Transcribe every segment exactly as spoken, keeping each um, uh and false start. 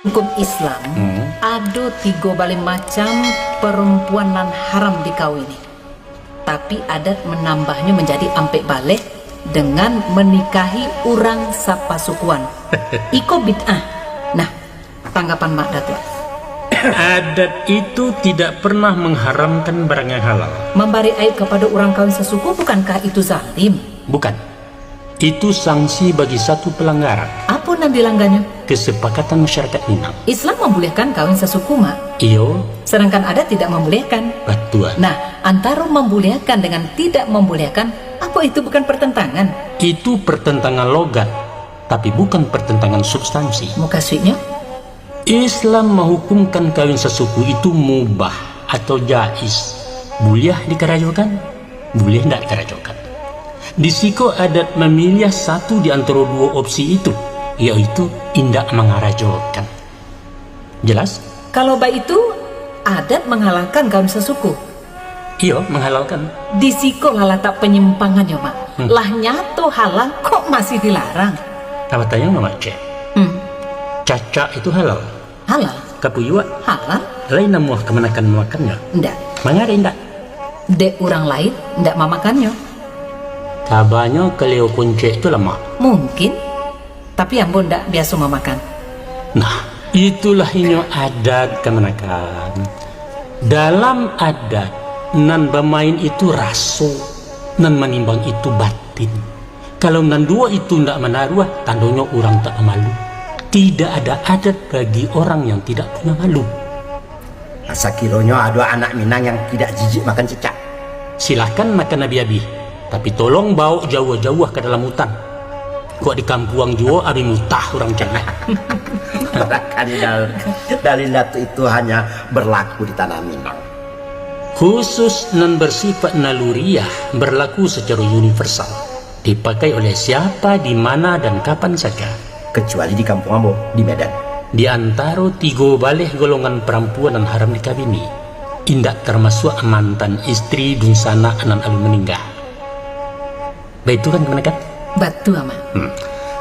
Hukum Islam, hmm, ado tigo baleh macam perempuan nan haram dikawini. Tapi adat menambahnyo menjadi ampek baleh dengan menikahi urang sapasukuan. Iko bid'ah. Nah, tanggapan Mak Datuak? Adat itu tidak pernah mengharamkan barang yang halal. Membari aib kepada urang kawin sasuku, bukankah itu zalim? Bukan. Itu sanksi bagi satu pelanggaran. Apo nan dilangganyo? Kesepakatan masyarakat Minang. Islam mambolehkan kawin sasuku, Mak. Iyo. Sedangkan adat tidak mambolehkan. Batua. Nah, antaro mambolehkan dengan tidak mambolehkan, apo itu bukan pertentangan? Itu pertentangan logat, tapi bukan pertentangan substansi. Mukasuiknyo? Islam mahukumkan kawin sasuku itu mubah atau jaiz, buliah dikarajokan, buliah indak dikarajokan. Di siko adat mamiliah satu di antaro duo opsi itu, yaitu indak mangarajokan. Jelas? Kalau baitu, adat manghalalkan kawin sasuku. Iyo, manghalalkan. Di siko lah latak panyimpangannyo, Mak. Hmm. Lah nyato halal, kok masih dilarang? Apo tanyo, Mamak Cek? Hmm. Cacak itu halal? Halal. Kapuyuak? Halal. Lai namuah kamanakan mamakannyo? Indak. Manga dek indak? Dek urang lain indak mamakannyo. Kabanyo kaleo kuncek tu lamak. Mungkin. Tapi ambo ndak biaso mamakan. Nah, itulah inyo adat kamanakan. Dalam adat, nan bamain itu raso, nan manimbang itu batin. Kalau nan duo itu ndak manaruah, tandonyo urang tak bamalu. Tidak ada adat bagi orang yang tidak punya malu. Sakironyo ado anak Minang yang tidak jijik makan cicak, silahkan makan abih-abih, tapi tolong bawok jauah-jauah ka dalam hutan. Kok di kampuang juo abih mutah urang cengeh. Barangkali dal-, dalil Datuak itu hanya berlaku di tanah Minang. Khusus nan bersifat naluriah berlaku secara universal, dipakai oleh siapa, di mana, dan kapan saja. Kecuali di kampuang ambo, di Medan. Di antaro tigo baleh golongan parampuan nan haram dikawini, indak tarmasuak mantan istri dunsanak nan alun maningga. Baitu kan, kamanakan? Batua, Mak. Hmm.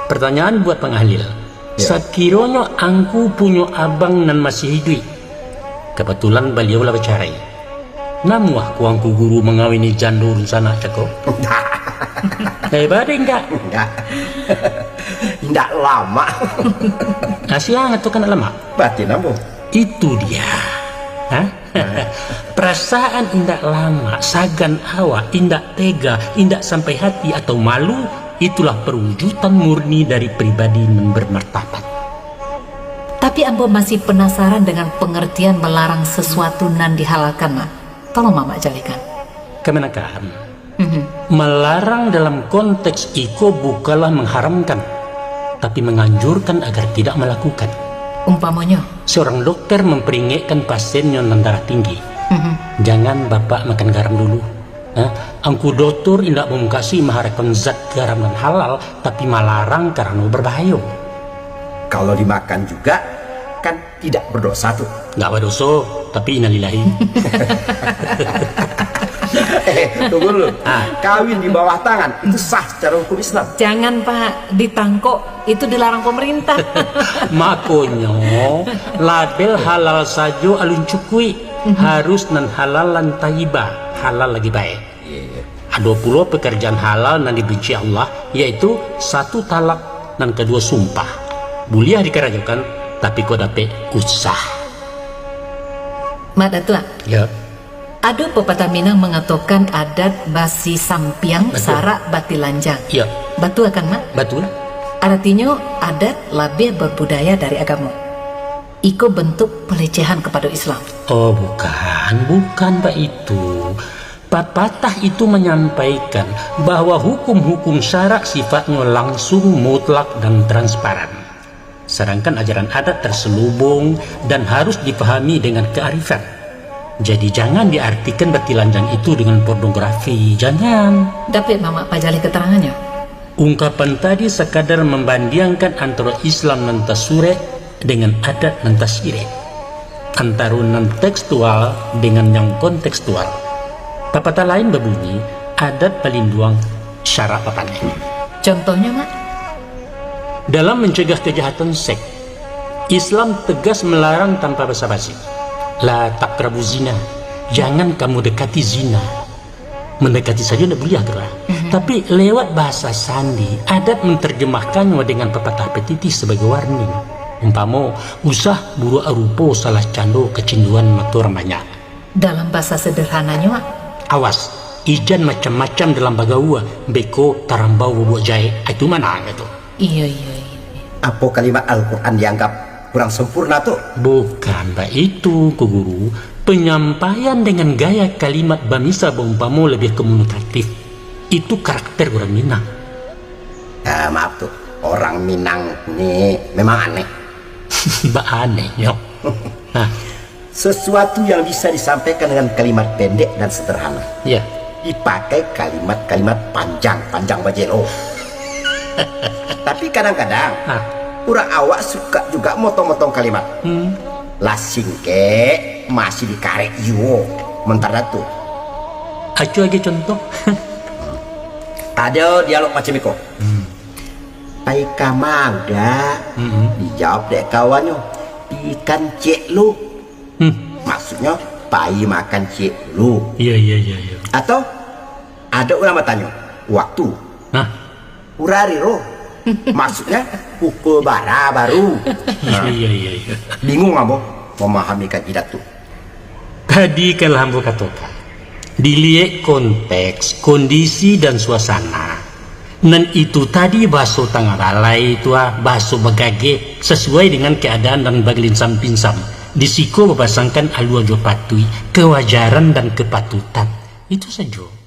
Pertanyaan buat Bang Ahlil. Ya. Sakironyo angku punyo abang nan masih iduik, kabatulan baliau lah bacarai, namuah ko angku guru mangawini jando dunsanak cako? Indak. Lai badai indak? Indak. Indak lamak. Nah, siang tu kan lamak? Batin ambo. Itu dia. Hah? Perasaan indak lamak, sagan awak, indak tega, indak sampai hati atau malu, itulah perwujudan murni dari pribadi nan bermartabat. Tapi ambo masih penasaran dengan pengertian melarang sesuatu nan dihalalkan, Mak. Tolong Mamak jalekan. Kamanakan, Mhm. Melarang dalam konteks iko bukanlah mengharamkan, tapi menganjurkan agar tidak melakukan. Umpamonyo? Seorang dokter memperingatkan pasiennya nan darah tinggi, Mhm. "Jangan Bapak makan garam dulu." Nah, angku dokter indak mamukasuik maharamkan zat garam nan halal, tapi malarang karano berbahayo. Kalau dimakan juga, kan tidak berdosa tu. Nggak berdosa, tapi innalillahi. Eh, tunggu dulu. Ah. Kawin di bawah tangan, itu sah secara hukum Islam? Jangan, Pak. Ditangkok, itu dilarang pemerintah. Makonyo, label halal sajo alun cukuik. Mhm. Harus nan halal lan thayyibah, halal lagi baik. Iya, iya. Ado pulo pekerjaan halal nan dibenci Allah, yaitu satu talak, nan kaduo sumpah. Buliah dikarajokan, tapi kok dapek usah. Mak Datuak, ya. Ado pepatah Minang mangatokan adat basi sampiang, Batua. Sarak bati lanjang. Ya. Batua kan, Mak? Batua. Aratinyo, adat labiah berbudaya dari agamo. Iko bentuk pelecehan kepada Islam. Oh, bukan, bukan baitu. Papatah itu manyampaikan bahwa hukum-hukum syarak sifatnyo langsung, mutlak, dan transparan. Sadangkan ajaran adat terselubung dan harus dipahami dengan kearifan. Jadi, jangan diartikan bati lanjang itu dengan pornografi, jangan. Dapek Mamak pajaleh keterangannyo? Ungkapan tadi sakadar mambandiangkan antaro Islam nan tasurek dengan adat nan tasyirek, antaro nan tekstual dengan yang kontekstual. Papatah lain babunyi, adat balinduang, syarak bapanek. Contohnyo, Mak? Dalam mencegah kejahatan seks, Islam tegas melarang tanpa basa-basi. La taqrabu zina. Jangan kamu dekati zina. Mendekati saja ndak buliah tu lah. Mhm. Tapi lewat bahasa sandi, adat menterjemahkannya dengan pepatah petitih sebagai warning. Umpamo, usah buruak rupo salah cando kecinduan mato urang banyak. Dalam bahasa sederhananyo, Awas, ijan macam-macam dalam bagaua, beko tarambau babuak jahek. Ah, itu mana tu? Iyo, iyo, iyo. Apo kalimat Al-Quran dianggap kurang sempurna tu? Bukan baitu, Ko Guru. Penyampaian dengan gaya kalimat bamisa baumpamo lebih komunikatif. Itu karakter urang Minang. Ah, maaf tu, orang Minang ni memang aneh. Bak aneh nyo. Nah, sesuatu yang bisa disampaikan dengan kalimat pendek dan sederhana. Ya. Dipakai kalimat-kalimat panjang, panjang bajelo. Tapi kadang-kadang, ah, urang awak suka juga motong-motong kalimat. Hmm. Lah singkek, masih dikarek juo. Mentara tu. Acuah agi contoh. Ado dialog macam iko. Hmm. "Pai kama, Uda?" Hmm. Dijawab dek kawannyo, "Pi kancik lu." Hmm. Maksudnyo, pai makan ciek dulu. Iya, iya, iya, iya. Atau, ado urang batanyo, "Waktu?" Nah. "Urari ro." Maksudnyo, pukul bara baru. Iya, iya, iya, iya. Bingung ambo mamahami kaji Datuak. Tadi kan lah ambo katokan, diliek konteks, kondisi, dan suasana. Nan itu tadi bahaso tangah balai tu ah, bahaso bagageh, sasuai dengan keadaan dan bagelinsam-pinsam. Di siko bapasangkan alua jo patuik, kewajaran dan kepatutan. Itu sajo.